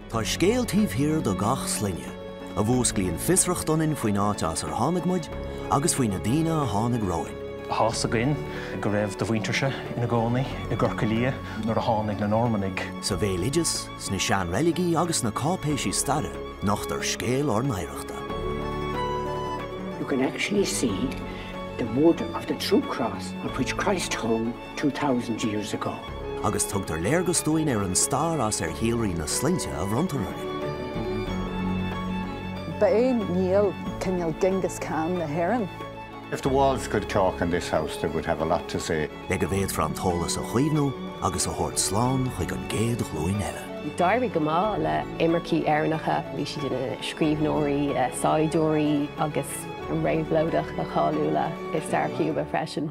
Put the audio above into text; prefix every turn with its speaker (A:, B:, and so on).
A: Tá scéal taobh thiar de gach sloinne, a mhúsclaíonn fiosracht ionainn faoin áit as ar tháinig muid agus faoi na daoine a tháinig romhainn.
B: Tá's againn go raibh do mhuintirse ina gcónaí i gCorca Liath nuair a tháinig na Normannaigh.
A: Sa bhéaloideas, sna seanreiligí agus sna cáipéisí staire, nochtar scéal ár n-oidhreachta.
C: You can actually see the wood of the true cross on which Christ hung 2000 years ago.
A: Agus tugtar léargas dúinn ar an stair as ar shíolraigh na sloinnte a bhronntar orainn.
D: Ba é Niall cineál Genghis Khan na hÉireann.
E: If the walls could talk in this house they would have a lot to say.
A: Le go bhféadfar an t-eolas a chaomhnú agus a thabhairt slán chuig an gcéad ghlúin eile.
F: D'éirigh go maith le imircigh Éireannacha, bhí siad ina scríbhneoirí, saighdiúirí agus réabhlóidithe cáiliúla i stair Chúba freisin.